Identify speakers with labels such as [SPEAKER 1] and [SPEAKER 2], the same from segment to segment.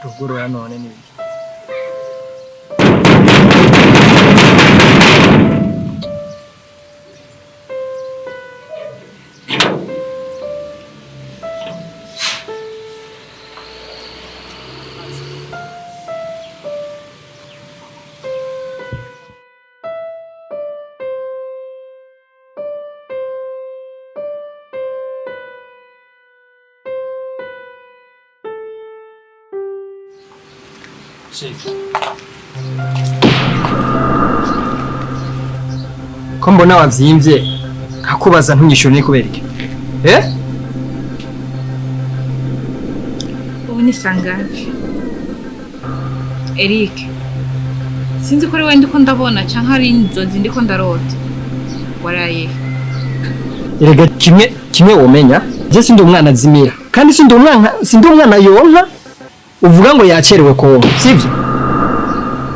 [SPEAKER 1] Kutugurura none n'ibiki? Ko mbona wavyimbye nkakubaza ntunyishure, ni kubera iki? Eh?
[SPEAKER 2] Ubu ni sangahe, Eric? Sinzi ko ari we ndiko ndabona canke ari inzozi ndiko ndarota. Waraye?
[SPEAKER 1] Erega kimwe kimwe womenya, je sindi umwana azimira, kandi sindi umwana yonka uvuga ngo yacerewe konka, sivyo?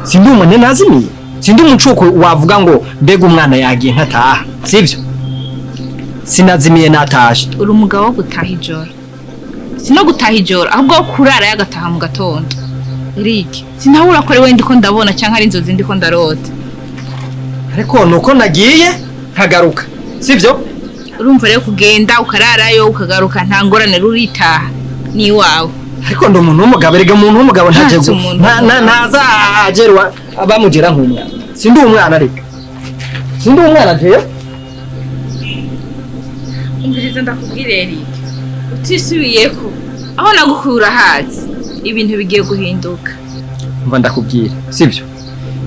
[SPEAKER 1] Sindi umuntu nazimiye, sindi umucuko wavuga ngo mbega umwana yagiye ntataha, sivyo? Sinazimiye, natashe.
[SPEAKER 2] Uri umugabo wo gutaha ijoro, si no gutaha ijoro, ahubwo wo kurara yagataha mu gatondo. Eric, sinabura ko ari we ndiko ndabona canke ari inzozi ndiko ndarota.
[SPEAKER 1] Ariko nuko nagiye nkagaruka, sivyo?
[SPEAKER 2] Urumva rero, kugenda ukararayo ukagaruka, nta ngorane, ruritaha ni iwawe.
[SPEAKER 1] Ariko ndi umuntu w'umugabo. Erega umuntu w'umugabo ntaje
[SPEAKER 2] Nta umuntu w'umugabo.
[SPEAKER 1] Ntaza agerwa bamugera nk'umwana. Sindi umwana, ariko sindi umwana jewe.
[SPEAKER 2] Umviriza ndakubwire, Eric, utisubiyeko aho nagukura hazi ibintu bigiye guhinduka.
[SPEAKER 1] Mva ndakubwira, sivyo?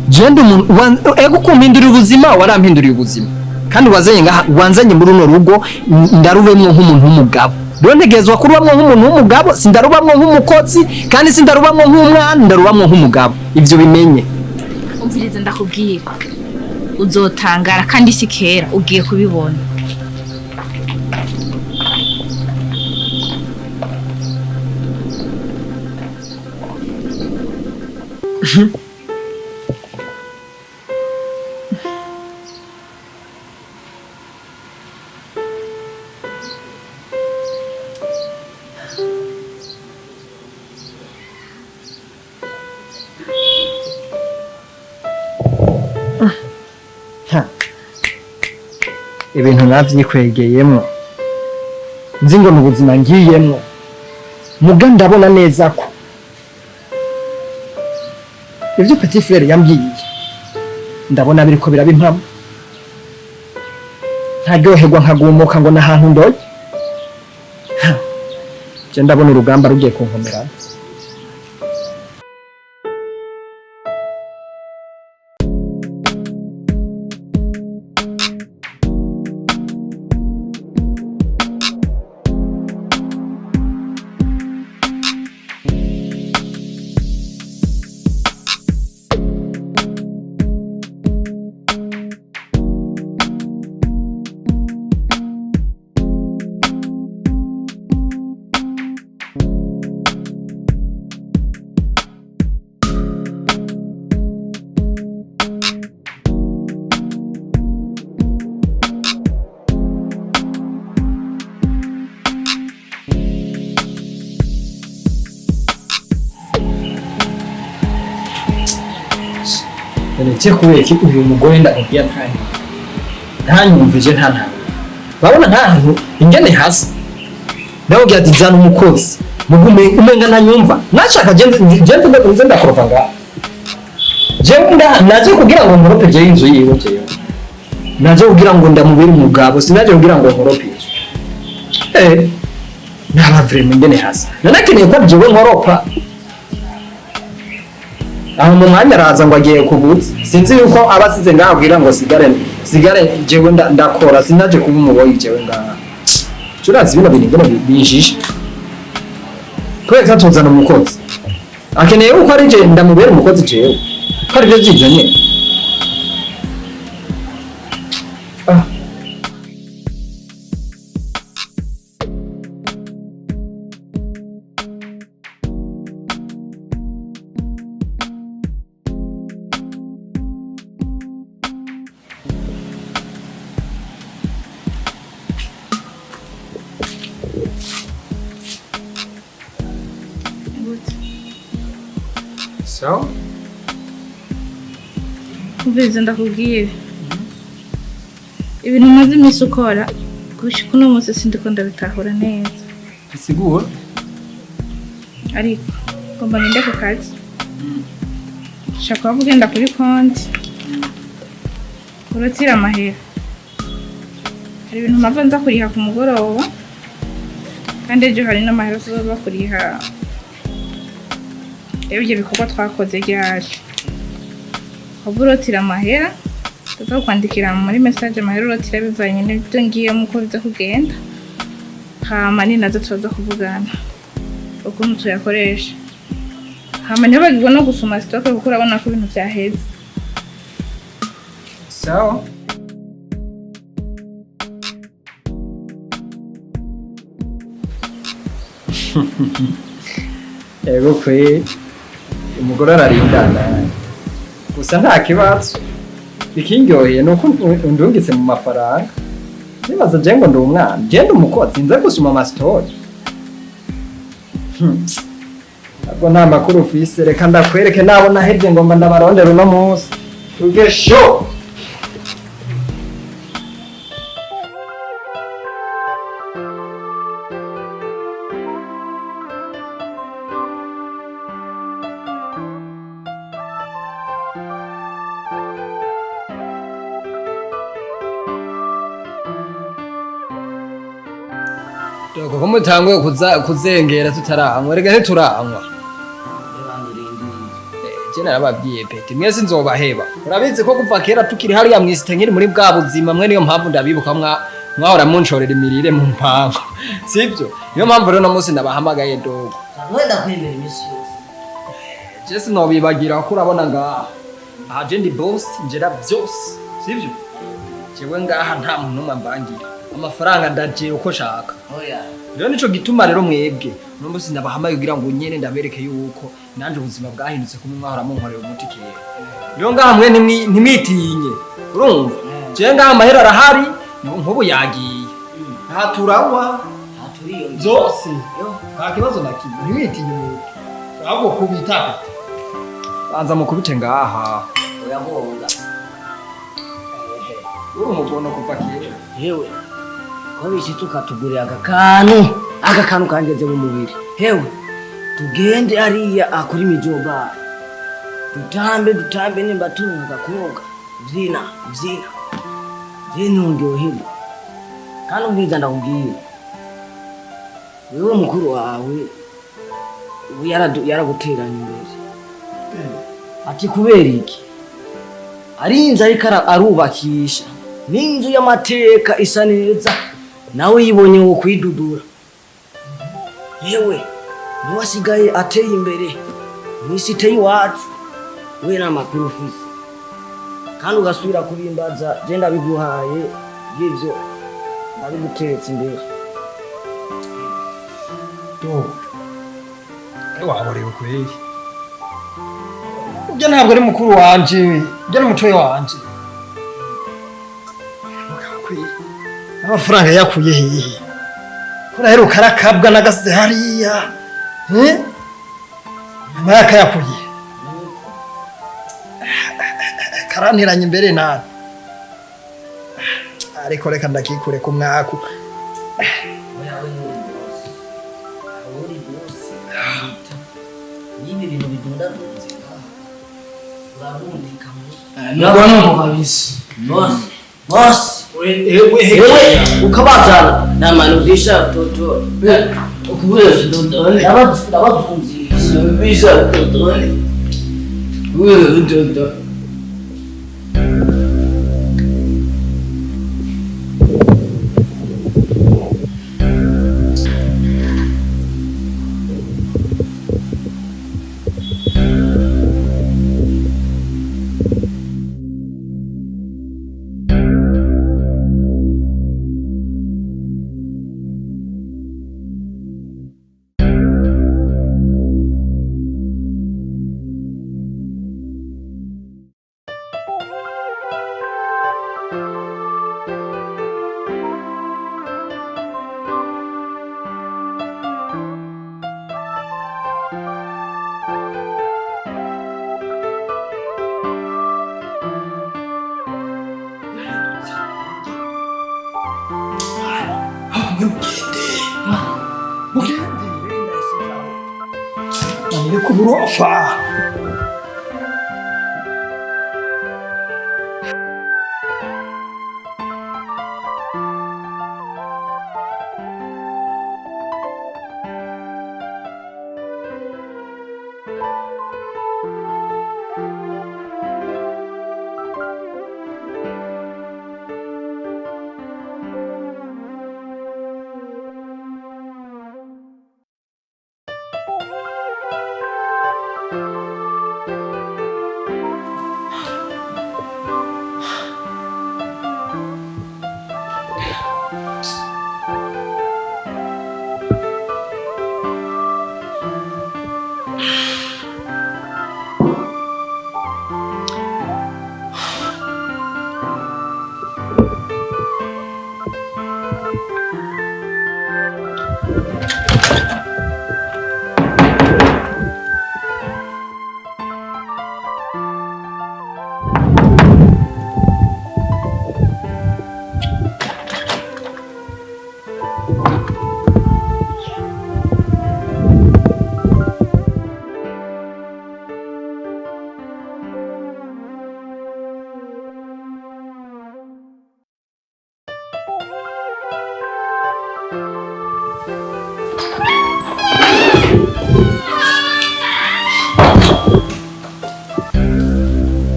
[SPEAKER 1] Je ndi umuntu ego kumpindurira ubuzima, warampinduriye ubuzima, kandi wazanye ngaha, wanzanye muri runo rugo, ndarubemwo nk'umuntu w'umugabo. Rero ntegerezwa kurubamwo nk'umuntu w'umugabo, sindarubamwo nk'umukozi, kandi sindarubamwo nk'umwana, ndarubamwo nk'umugabo. Ivyo bimenye.
[SPEAKER 2] Umviriza ndakubwira, uzotangara, kandi si kera ugiye kubibona.
[SPEAKER 1] Ha. Ibintu navyikwegeyemwo nzi ngo ni ubuzima ngiyemwo, muga ndabona neza ko ivyo petit frère yambwiye, ndabona biriko biraba impamo. Ntaryoherwa nkagumuka ngo n'ahantu ndoye. Ha. Je ndabona urugamba rugiye kunkomera. None kubera iki uyu mugore ndamubwira ntanyumvije? Nta ntango urabona, nta hantu ingene hasi. Ndamubwira ati zana umukozi, mugume umenga ntanyumva. Nashaka je nze ndakoropa ngaha. Jewe naje kugira ngo nkorope jewe inzu yiwe. Jewe naje kugira ngo ndamubere umugabo, sinaje kugira ngo nkorope inzu. Naba vraiment ingene hasi, nanakeneye ko jewe nkoropa aho. Mu mwanya araza ngo agiye kubutsa, sinzi yuko aba asize ngaho kugira ngo sigare jewe ndakora. Sinaje kuba umuboyi jewe ngaha. Urazi bino bintu ingene binjisha? Kubera ko atuzana umukozi, akeneye yuko ari je ndamubera umukozi jewe, ko arivyo vyiza nyene. Ah. Sawa.
[SPEAKER 2] Umviriza ndakubwire. Ibintu umaze iminsi ukora gushika uno munsi sindiko ndabitahura neza.
[SPEAKER 1] Bisigura?
[SPEAKER 2] Ariko ngomba ngende ku kazi. Shaka kuba ugenda kuri konti. Urotira amahera. Hari ibintu mpava nza kuriha ku mugoroba. Kandi ejo hari n'amahera tuzoza kuriha. Rero ibyo bikorwa twakoze ryari. Waba urotira amahera, tuza kwandikira muri message amahera urotira bivanye n'ibyo ngiyemo uko biza kugenda. Hama ni nazo tuza kuvugana ukuntu tuyakoresha. Hama ntibagirwe no gusoma stock kuko urabona ko ibintu vyaheze.
[SPEAKER 1] Sawa. Ego kwe, umugore ararindana. Gusa nta kibazo. Ikindyoheye ni uko undungitse mu mafaranga. Nibaza je ngo ndi umwana, je ndi umukozi, nza gusoma amasitori. Ntabwo nta makuru ufise, reka ndakwereke nabo nahevye ngomba ndabarondera uno munsi. Tuge show! Doko ko mutanguye kuzengera tutaranywa, reka ntituranywa. Je narababwiye peti, mwese nzobaheba. Urabizi ko kuva kera tukiri hariya mw'isite nkiri muri bwa buzima, mwe niyo mpamvu ndabibuka mwahora munshorera imirire mu mpango. Sivyo? Niyo mpamvu rero uno munsi ndabahamagaye dogo.
[SPEAKER 3] Wenda kwemera iminsi yose.
[SPEAKER 1] Je sinobibagira ko urabona ngaha. Aha je ndi boss, njera vyose. Sivyo? Jewe ngaha nta muntu n'umwe ambangira. Amafaranga ndajera uko nshaka.
[SPEAKER 3] Oya.
[SPEAKER 1] Rero nico gituma rero mwebwe uno munsi ndabahamagaye kugira ngo nyene ndabereke yuko nanje ubuzima bwahindutse kumwe mwahora munkorera umuti kera. Rero ngaha mwe ntimwitinye. Urumva? Jewe ngaha amahera arahari, nkubu yagiye. Nta turanywa zose. Nta kibazo na kimwe. Ntimwitinye mwebwe. Ahubwo kubita. Banza mukubite ngaha.
[SPEAKER 3] Oya bonga.
[SPEAKER 1] Uri umugono kuva kera.
[SPEAKER 3] Hewe. Ko bishitse tukatugurira aka kantu kangeze mu mubiri. Hewe. Tugende ariya akuri mijoba. Dutambe nimba tunga gakoga. Vyina. Vyina ndyohirwa. Kandi ubwiza ndakubwira. Wewe mukuru wawe ubu yaraguteranye imbere. Ati kubera iki? Arinze ariko arubakisha. N'inzu y'amateka isa neza. Nawe yibonye wo kwidudura. Yewe, niwe asigaye ateye imbere mw'isite y'iwacu. We n'amakuru ufise. Kandi ugasubira kubimbaza, je ndabiguhaye y'ivyo ndabiguteretse imbere.
[SPEAKER 1] Dogo. Waborewe kweli. Ujya ntabwo ari mukuru wanje, ujya ni mutoyi wanje. Amafaranga yakuye hehe? Ko naheruka arakabwa n'agasize hariya. Amaya yakuye. Karantiranye imbere nabi. Ariko reka ndakikure ku mwaku.
[SPEAKER 3] Nibi bintu bidundadunze. Urarundika mu.
[SPEAKER 4] Nabona kabisa.
[SPEAKER 3] Boss. Boss.
[SPEAKER 4] Wewe
[SPEAKER 3] ukabazana namanudisha toto.
[SPEAKER 4] Wewe ndondole.
[SPEAKER 3] Ndabavunzisha.
[SPEAKER 4] Bisha ndondole. Wewe ndondole.
[SPEAKER 1] Mugende. Mugende. Manire kuburofa.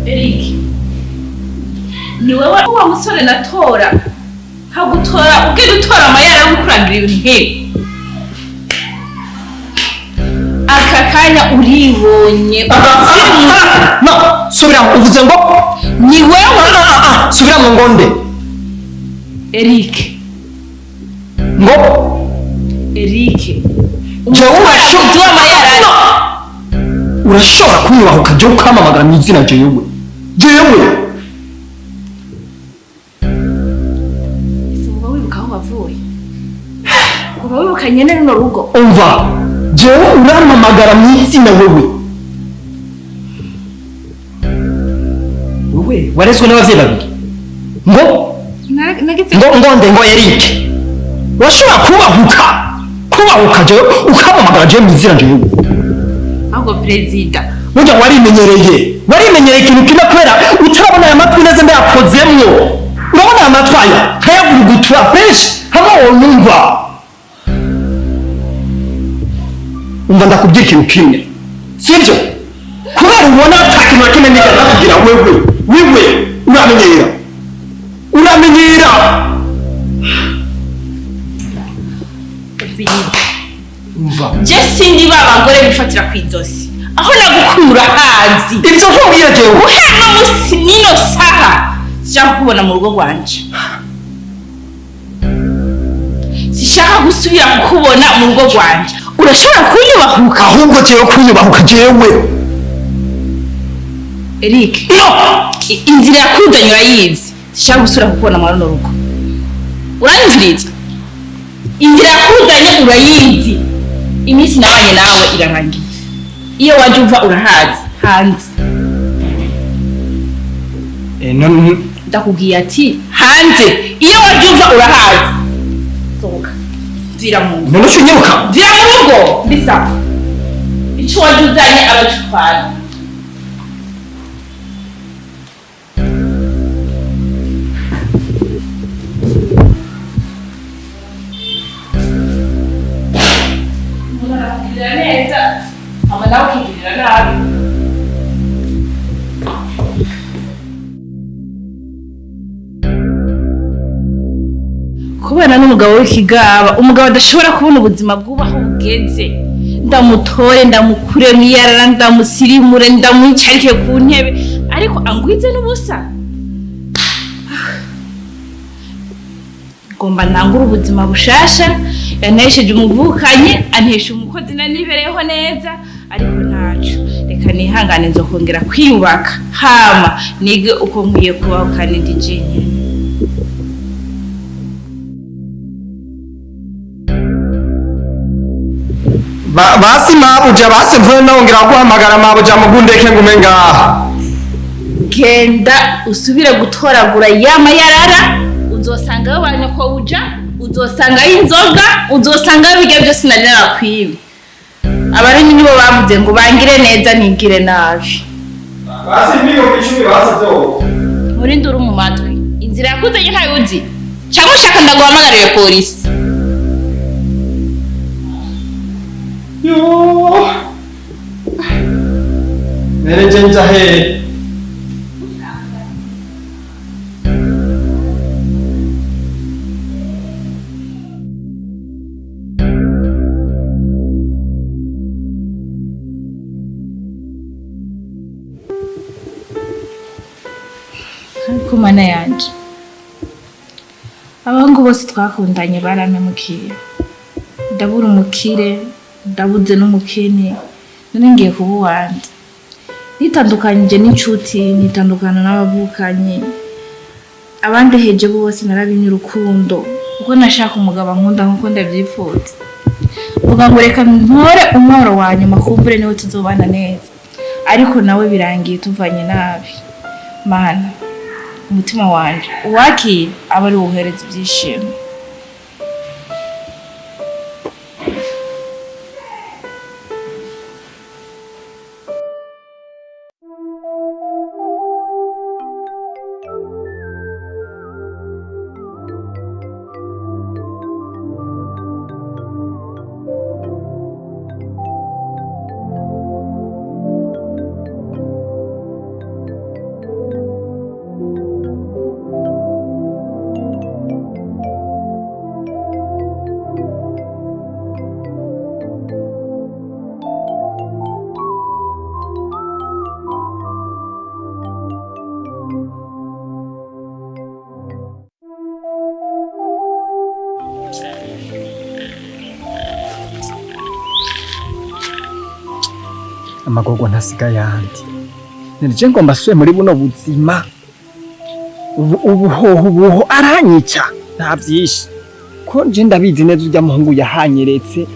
[SPEAKER 2] Eric, ni wewe wa musore natora nkagutora ugenda utora amayara yo gukurangira ibintu nk'ibi. Aka kanya uribonye.
[SPEAKER 1] No, subiramo uvuze ngo
[SPEAKER 2] Ni wewe
[SPEAKER 1] subiramo ngo nde?
[SPEAKER 2] Eric.
[SPEAKER 1] Ngo
[SPEAKER 2] Eric,
[SPEAKER 1] jewe
[SPEAKER 2] umukozi w'amayara.
[SPEAKER 1] Urashobora kunyubahuka jewe ukampamagara mu izina jewe. Jewe.
[SPEAKER 2] Uba wibuka aho wavuye, uba wibuka nyene runo rugo.
[SPEAKER 1] Umva, jewe urampamagara mu izina wewe. Wewe warezwe n'abavyeyi babiri. Ngo
[SPEAKER 2] Nagize
[SPEAKER 1] ngo ngo nde ngo Eric. Urashobora kubahuka. Kubahuka jewe ukampamagara jewe mu izina jewe.
[SPEAKER 2] Ahubwo perezida
[SPEAKER 1] Burya warimenyereye. Warimenyereye ikintu kimwe kubera utarabona aya matwi neza ndayakozemwo. Urabona aya matwi aya nkayagurugutura fresh hamwe wonyumva. Umva ndakubwira ikintu kimwe. Sibyo? Kubera ubona ata kintu na kimwe nigera nakubwira wewe. Wewe uramenyera. Uramenyera. Umva.
[SPEAKER 2] Je sindi ba bagore bifatira ku izosi aho nagukura hazi.
[SPEAKER 1] Ibyo nkubwira jewe.
[SPEAKER 2] Guhera no musi nino saha sinshaka kukubona mu rugo rwanje, sinshaka gusubira kukubona mu rugo rwanje. Urashobora kunyubahuka?
[SPEAKER 1] Ahubwo jewe kunyubahuka jewe.
[SPEAKER 2] Eric,
[SPEAKER 1] No!
[SPEAKER 2] Inzira yakuzanye urayizi. Sinshaka gusubira kukubona muri runo rugo. Uranyumviriza? Inzira yakuzanye urayizi. Iminsi nabanye nawe irarangiye. Iyo waje uva urahazi hanze.
[SPEAKER 1] No.
[SPEAKER 2] Ndakubwiye ati hanze, iyo waje uva urahazi. Sohoka, mvira mu nzu.
[SPEAKER 1] None ucinyiruka.
[SPEAKER 2] Mvira mu rugo mbisa. Ico waje uzanye abagitwara. Umuntu arakugirira neza hama nawe ukigirira nabi. Kubana n'umugabo w'ikigaba, umugabo adashobora kubona ubuzima bwubaho bugeze. Ndamutore, ndamukure mwiyarara, ndamusirimure, ndamwicarike ku ntebe, ariko angwize n'ubusa. Ngomba ntangure ubuzima bushasha. Yantesheje umuvukanyi, antesha umukozi nanibereyeho neza, ariko ntaco. Reka nihangane, nzokongera kwiyubaka hama nige uko nkwiye kubaho kandi ndi jenyine.
[SPEAKER 1] Basi mabuja, basi mvuye nongera guhamagara mabuja mugundeke ngume ngaha.
[SPEAKER 2] Genda usubire gutoragura ya mayarara, uzosanga ba nyoko buja. Uzosangayo inzoga, uzosangayo ibiryo byose nari narakwiwe. Abarundi nibo bavuze ngo bangire neza nigire nabi.
[SPEAKER 1] Basi 10,000,000 basi byo.
[SPEAKER 2] Muri nduru mu matwi. Inzira yakuzanye ntayo uzi. Cyangwa ushaka ndaguhamagarire polisi.
[SPEAKER 1] Yo. Nereje nja he.
[SPEAKER 2] Ariko mana yanje, abahungu bose twakundanye barampemukiye. Ndabura umukire, ndabuze n'umukene, none ngiye kuba uwande. Nitandukanyije n'inshuti, nitandukana n'abavukanyi, abandeheje bose narabimye urukundo, kuko nashaka umugabo ankunda nkuko ndavyifuza. Mvuga ngo reka ntore umworo wa nyuma kumbure niwe tuzobana neza, ariko nawe birangiye tuvanye nabi. Mana, umutima wanje uwakira aba ari uwuhereza ibyishimo.
[SPEAKER 1] Amagorwa ntasiga yandi. Nirije ngo mbasuye muri buno buzima. Ubu ubuho aranyica nta byinshi. Ko nje ndabizi neza ujya muhungu yahanyeretse.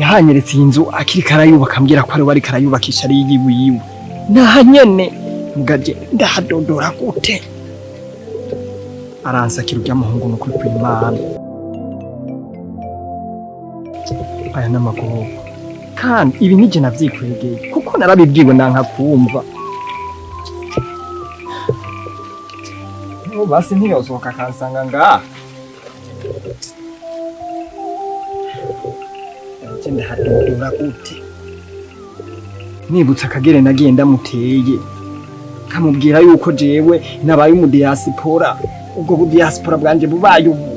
[SPEAKER 1] Yahanyeretse iyi nzu akiri karayubaka ambwira ko ari wari karayubakisha ari yiwe yiwe. Nahanyene mugaje ndahadodora gute. Aransakira ujya muhungu no kuri Imana. Aya namagorwa. Kandi ibi nije navyikwegeye kuko narabibwiwe nanka kumva. No basi ntiyosohoka kansanga nga. Nje ndahadodora gute. Nibutse akagere nagiye ndamuteye. Kamubwira yuko jewe nabaye mu diaspora. Ubwo bu diaspora bwanje bubaye ubu.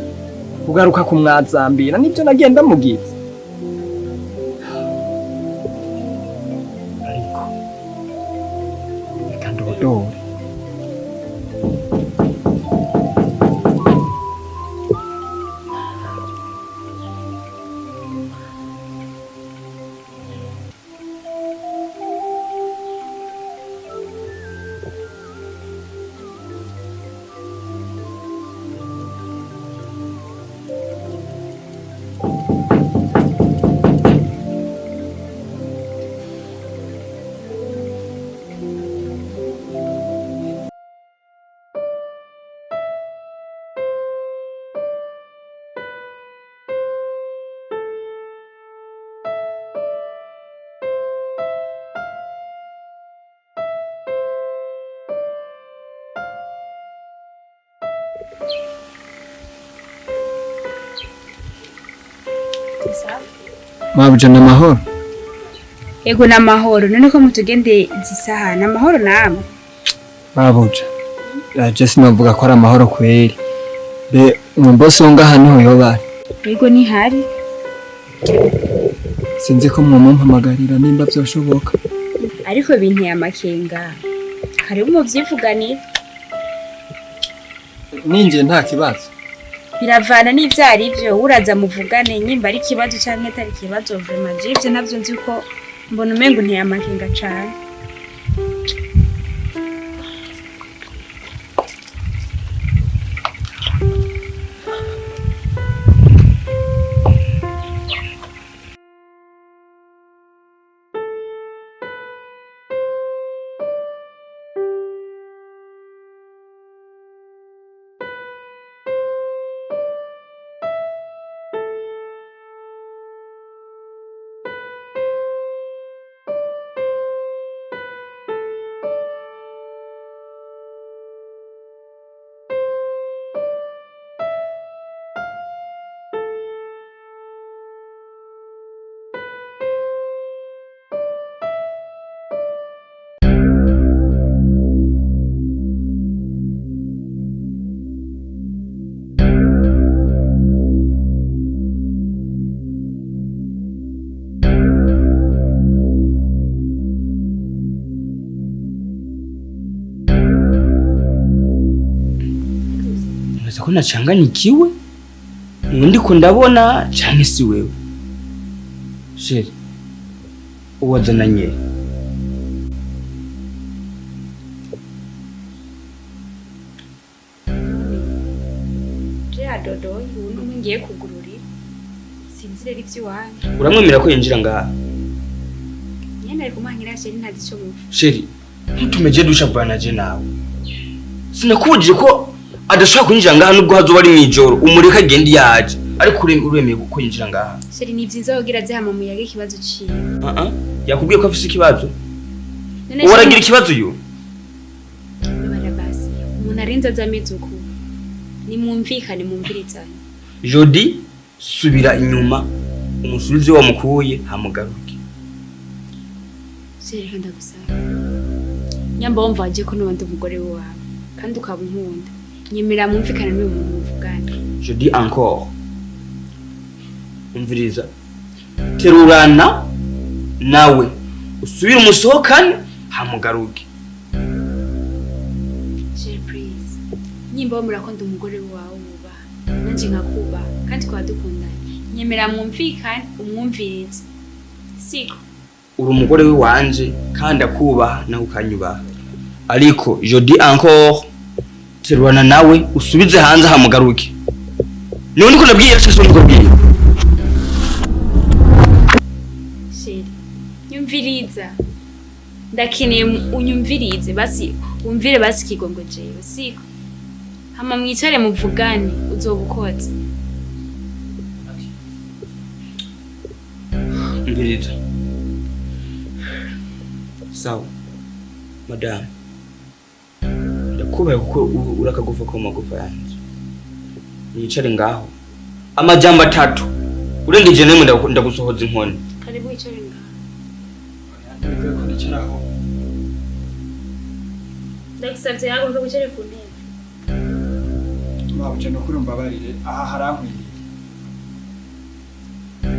[SPEAKER 1] Kugaruka kumwazambira nibyo nagiye ndamugize. Dore. Mabuja na mahoro.
[SPEAKER 5] Ego na mahoro, none ko mutugende zisaha na mahoro namwe.
[SPEAKER 1] Mabuja. Je sinavuga ko ari amahoro kweri. Be umubosi wo ngaha niho yoba.
[SPEAKER 5] Ego ni hari.
[SPEAKER 1] Sinzi ko mwomumpamagarira nimba byoshoboka.
[SPEAKER 5] Ariko binteye amakenga. Karibu muvyivuganira.
[SPEAKER 1] Ninje nta kibazo.
[SPEAKER 5] Biravana n'ivyari byo uraza muvugane nyimba ari kibazo canke atari kibazo vraiment jivyo navyo nzi ko mbona umengo nteye amakenga cane.
[SPEAKER 4] Nibaza ko nacanganikiwe. Niwe ndiko ndabona canke si wewe? Chéri, uwazananye?
[SPEAKER 5] Je adodoye ubu numwe ngiye kugururira. Sinzi rero ivy'iwanyu.
[SPEAKER 4] Uramwemera ko yinjira ngaha?
[SPEAKER 5] Nyene ari kumuhankira chéri, ntazi ico mupfa.
[SPEAKER 4] Chéri, ntutume dushavana je nawe. Sinakubujije ko adashobora kwinjira ngaha nubwo hazoba ari mw'ijoro, umureke agende yaje. Ariko uremeye ko yinjira ngaha?
[SPEAKER 5] Chéri, ni vyiza kugira aze hama muyage ikibazo ciwe.
[SPEAKER 4] Ah ah, yakubwiye ko afise ikibazo?
[SPEAKER 5] None
[SPEAKER 4] Uwo aragira ikibazo uyu?
[SPEAKER 5] Babara basi. Umuntu arinze aza ameze uku. Nimwumvikane, mwumvirizane.
[SPEAKER 4] Jodi, subira inyuma umusubize wamukuye hamugaruke.
[SPEAKER 5] Chéri, reka ndagusaba. Nyamba wumva waje ko n'ubundi umugore wawe kandi ukaba unkunda. Nyemera mwumvikane n'uyu muntu muvugane.
[SPEAKER 4] Je dis encore, umviriza, terurana nawe usubire umusohokane hamugaruke.
[SPEAKER 5] Chéri, please. Nyimba wo murakunda umugore wawe wubaha. Nanje nkakubaha kandi twaba dukundanye. Nyemera mwumvikane, umwumvirize. Siko.
[SPEAKER 4] Uri umugore w'iwanje kandi akubaha nawe ukanyubaha, ariko je dis encore, terurana nawe usubize hanze hamugaruke. Niwe niko nabwiye, se niko nabwiye?
[SPEAKER 5] Chéri, nyumviriza. Ndakeneye unyumvirize basi, wumvire basi ikigongo jewe, siko. Hama mwicare muvugane, uzoba ukoze.
[SPEAKER 4] Umviriza, sawa madamu, ndakubaye kuko uri akagufa ko mu magufa yanjye. Mwicare ngaho amajambo atatu, urengeje nemwe ndagusohoza inkoni.
[SPEAKER 5] Karibu wicare ngaho.
[SPEAKER 1] Bivuye ko nicaraho?
[SPEAKER 5] Ndagusavye haguruka wicare ku ntebe.
[SPEAKER 1] Mabuja, nukuri umbabarire, aha harankwiriye.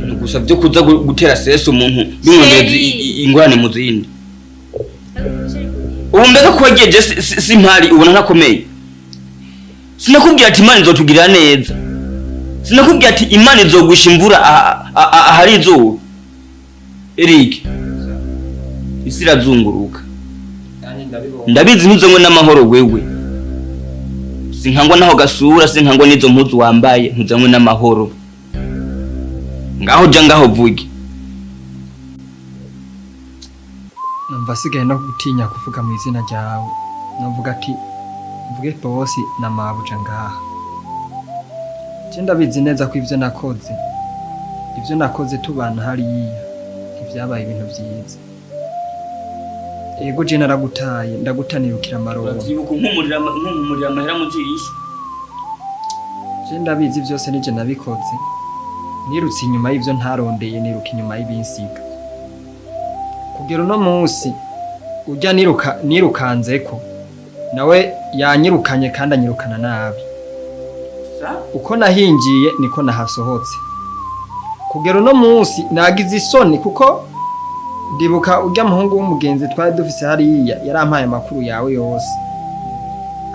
[SPEAKER 4] Ni gusa byo kuza gutera stress umuntu bimwongereza
[SPEAKER 5] Chéri.
[SPEAKER 4] ingorane mu zindi.
[SPEAKER 5] Haguruka wicare ku ntebe.
[SPEAKER 4] Ubu mbega ko wagiye je simpari ubona ntakomeye? Sinakubwira ati Imana izotugirira neza? Sinakubwira ati Imana izogusha imvura ahari izuba? Eric, isi irazunguruka.
[SPEAKER 1] Nanjye ndabibona.
[SPEAKER 4] Ndabizi ntuzanywe n'amahoro wewe. Sinkangwa naho gasura, sinkangwa n'izo mpuzu wambaye, ntuzanywe n'amahoro. Ngaho ja ngaho vuge.
[SPEAKER 1] Numva asigaye no gutinya kuvuga mu izina ryawe. Navuga ati mvuge boss na mabuja ngaha. Je ndabizi neza ko ivyo nakoze tubana hariya ntivyabaye ibintu vyiza. Ego, je naragutaye, ndagutanirukira amaronko.
[SPEAKER 4] Uravyibuka nkumurira amahera mu jisho?
[SPEAKER 1] Je ndabizi vyose, nije nabikoze. Nirutse inyuma y'ivyo ntarondeye, niruka inyuma y'ibinsiga. Kugera uno munsi ujya niruka nirukanzeko nawe yanyirukanye kandi anyirukana nabi. Uko nahingiye niko nahasohotse. Kugera uno munsi nagize isoni kuko ndibuka ujya muhungu w'umugenzi twari dufise hariya yarampaye amakuru yawe yose,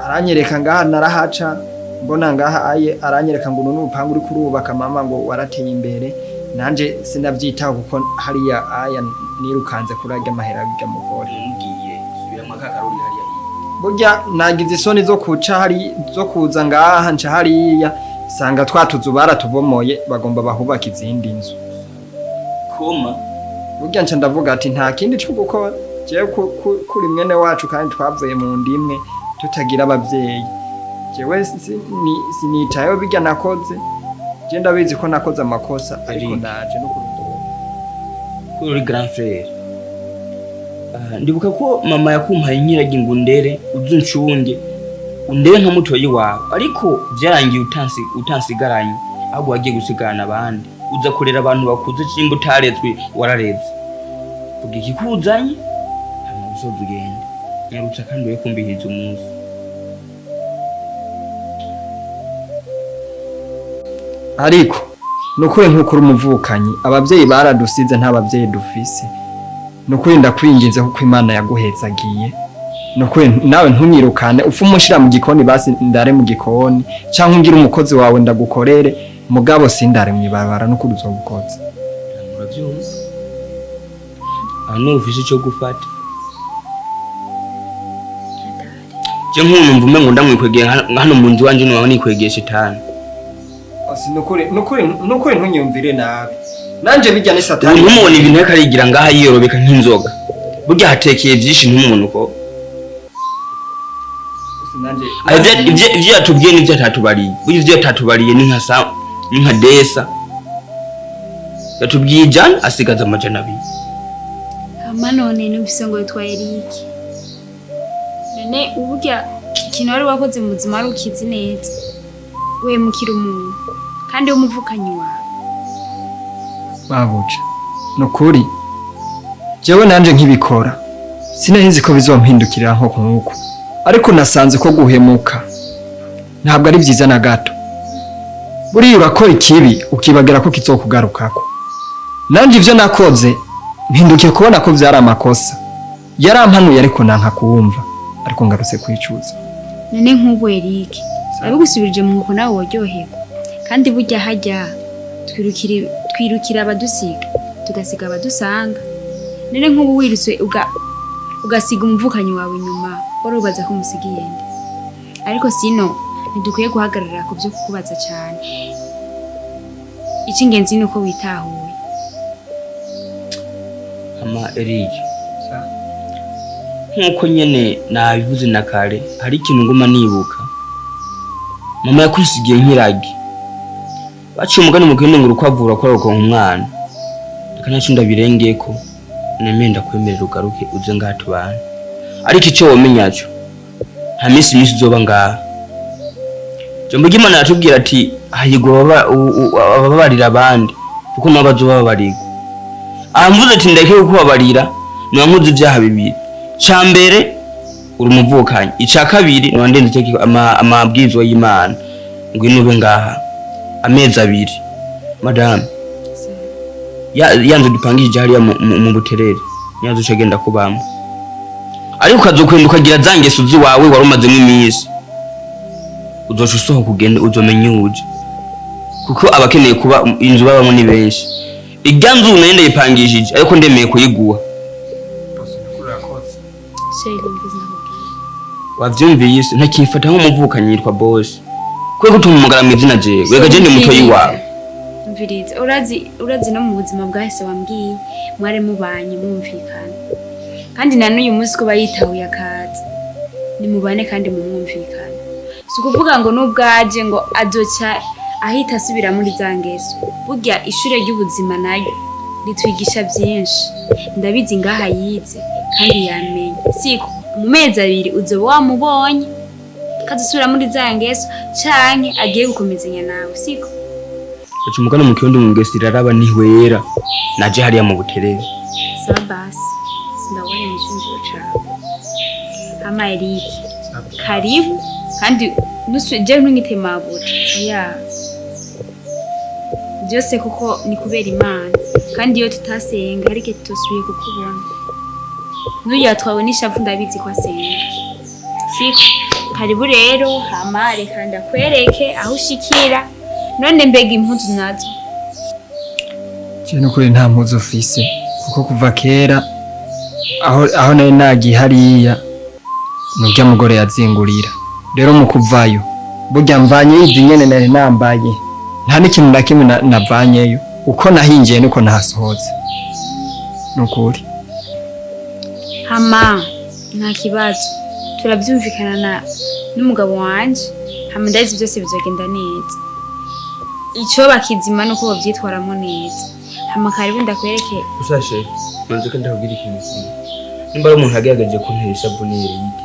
[SPEAKER 1] aranyereka ngaha narahaca mbona ngaha aye, aranyereka ngo uru ni urupangu uri kurubaka mama, ngo warateye imbere. Nanje sinavyitaho kuko hariya aya nirukanze kurarya amahera y'urya mugore.
[SPEAKER 4] Ngiye subiramo aka karori hariya.
[SPEAKER 1] Burya nagize isoni zo kuca hari zo kuza ngaha, nca hariya sanga twa tuzu baratubomoye, bagomba bahubaka izindi nzu.
[SPEAKER 4] Koma.
[SPEAKER 1] Burya nca ndavuga ati nta kindi cyo gukora jewe kuri mwene wacu kandi twavuye mu ndimwe tutagira abavyeyi. Jewe sinitayeho bijya nakoze. Je ndabizi ko nakoze amakosa, ariko
[SPEAKER 4] Eric.
[SPEAKER 1] ndaje no kurundura.
[SPEAKER 4] Ko uri grand frère. Ah, ndibuka ko mama yakumpaye inkiragi ngo undere, uze uncunge, undere nka mutoyi wawe, ariko vyarangiye utansigaranye, ahubwo wagiye gusigarana abandi, uza kurera abantu bakuze. Cimba utarezwe warareze. Vuga ikikuzanye hama usoza ugende. Nyarutsa kandi uye kumbihiriza umunsi.
[SPEAKER 1] Ariko nukuri nk'uko uri umuvukanyi, abavyeyi baradusize, nta bavyeyi dufise. Nukuri ndakwinginze kuko Imana yaguhezagiye. Nukuri nawe ntunyirukane, upfa umushira mu gikoni, basi ndare mu gikoni canke ungire umukozi wawe ndagukorere, mugabo sindare mw'ibarabara, nukuri uzobukoze.
[SPEAKER 4] Uravyumva, aha ntufise ico gufata. Je nk'ubu numva umengo ndamwikwegeye hano mu nzu iwanje, noba nikwegeye shetani.
[SPEAKER 1] Nukuri, nukuri, nukuri, ntunyumvire nabi, nanje bijya ni
[SPEAKER 4] Ubu
[SPEAKER 1] satani.
[SPEAKER 4] ntumubona ibintu ariko arigira ngaha yiyorobeka nk'inzoga, burya hatekeye vyinshi, ntumubona uko.
[SPEAKER 1] Nanje
[SPEAKER 4] Ah, ivyo yatubwiye n'ivyo atatubariye, burya ivyo yatatubariye ni nka sa, ni nka desa yatubwiye 100 asigaza 200.
[SPEAKER 5] Hama none numvise ngo witwa Eric. None uburya ikintu wari wakoze mu buzima wari ukizi neza, wemukira umuntu kandi w'umuvukanyi wawe?
[SPEAKER 1] Babuja, nukuri jewe nanje nkibikora sinari ko bizompindukirira nko nkuko, ariko nasanze ko guhemuka ntabwo ari byiza na gato. Buriya urakora ikibi ukibagira ko kizokugarukako. Nanje ivyo nakoze mpindukiye kubona ko vyari amakosa. Yarampanuye ariko nanka kuwumva, ariko ngarutse kwicuza.
[SPEAKER 5] None nk'ubu Eric abigusubirije mu nkoko, nawe woryoherwa? Kandi burya hajya twirukira abadusiga, tugasiga abadusanga. None nk'ubu wirutse ugasiga umuvukanyi wawe inyuma, wari ubaza ko umusigiye nde? Ariko sino ntidukwiye guhagarara ku byo kukubaza cyane, icy'ingenzi ni uko witahuye.
[SPEAKER 4] Hama Eric, nkuko nyene nabivuze na kare, hari ikintu nguma nibuka mama yakwisigiye nk'iragi. Baciye umugani mu kirundi ngo urukwavu rurakora umwana. Reka naco ndabirengeko, nemeye ndakwemerera ugaruke uze ngaha tubane, ariko ico womenya co nta minsi myinshi uzoba ngaha. Jambo ry'Imana aratubwira ati hahirwa ababarira abandi, kuko nabo bazobabarirwa. Aha mvuze ati ndeke kukubabarira, niba nkoze ibyaha bibiri: ca mbere uri umuvukanyi, ica kabiri niba ndenze itegeko, amabwirizwa y'Imana. Ngwino ube ngaha amezi 2, madame. Ya nzu dupangishije hariya mu Buterere, niyo nzu uca kubamo, ariko ukazokwenda ukagira za ngeso ziwawe wari umazemo iminsi, uzoca usohoka ugende, uzomenya uje, kuko abakeneye kuba inzu babamo ni benshi. Irya nzu nayo ndayipangishije, ariko ndemeye kuyiguha.
[SPEAKER 5] Chéri, mvuze nakubwiye.
[SPEAKER 4] Wavyumviye se? Ntakimfata nk'umuvukanyi, yitwa boss kubera ko tumuhamagara mu izina jewe. Wega je ndi mutoyi wawe.
[SPEAKER 5] Mviriza, urazi no mu buzima bwahise wambwiye mwari mubanye mwumvikana, kandi na n'uyu munsi kuba yitahuye akaza, nimubane kandi mumwumvikana. Si ukuvuga ngo n'ubwaje ngo azoca ahita asubira muri za ngeso. Burya ishure ry'ubuzima nayo ritwigisha byinshi. Ndabizi ngaha yize kandi yamenye, siko mu mezi 2 uzoba wamubonye kazosubira muri za ngeso canke agiye gukomezanya nawe, siko?
[SPEAKER 4] Aca umugani mu kirundi mu ngeso iraraba ntihwera. Naje hariya mu Buterere.
[SPEAKER 5] Sawa basi, sindabona mu cyumviro cawe. Hama Eric, karibu, kandi je ntunyite mabuja, oya, byose kuko ni kubera Imana, kandi iyo tutasenga ariko tutosubiye kukubona. N'uyu twawe n'ishavu, ndabizi ko asenga, siko? Karibu rero. Hama reka ndakwereke aho ushikira. None mbega impuzu nazo?
[SPEAKER 1] Je nukuri nta mpuzu ufise, kuko kuva kera aho nari nagiye hariya nurya mugore yazingurira. Rero mu kuvayo burya mvanye izi nyene nari nambaye, nta n'ikintu na kimwe navanyeyo. Uko nahinjiye niko nahasohotse, nukuri.
[SPEAKER 5] Hama nta kibazo, turabyumvikana na n'umugabo wanje, hama ndazi byose bizogenda neza. Icyo bakizima nuko bavyitwaramo neza. Hama karibu ndakwereke.
[SPEAKER 4] Usashe manze ko ndakubwira ikintu kimwe: nimba ari umuntu yagerageje kuntera ishavu ni Eric.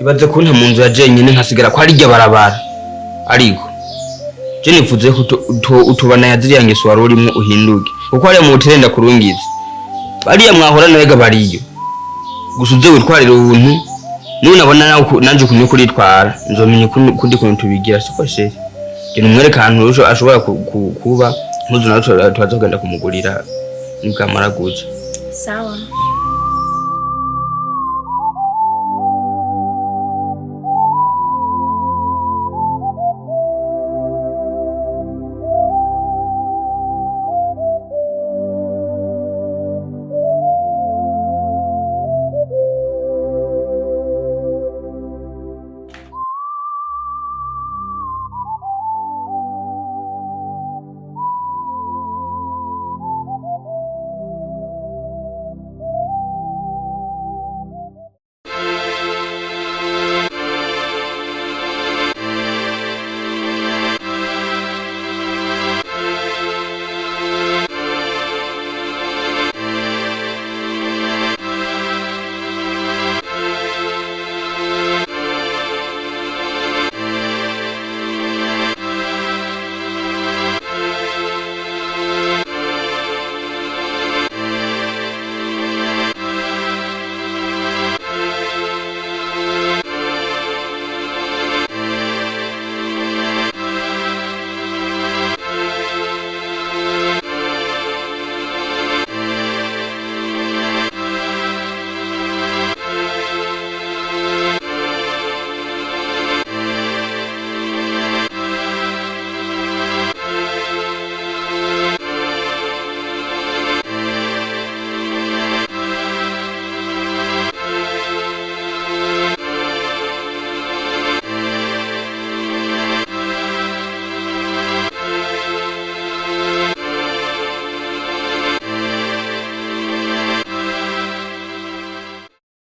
[SPEAKER 4] Ibaze kunta mu nzu ya jenyine, nkasigara ko arirya barabara. Ariko je nifuze ko utubana ya ziriya ngeso wari urimwo, uhinduke, kuko hariya mu Buterere ndakurungiza bariya mwahora nawe bariyo. Gusa uze witwarire ubuntu, nunabona nawe nanje ukuntu uriko uritwara, nzomenya ukundi kuntu tubigira, siko chéri? Genda umwereke ahantu ashobora kuba impuzu, nawe turaza kugenda kumugurira nibwamara guca.
[SPEAKER 5] Sawa.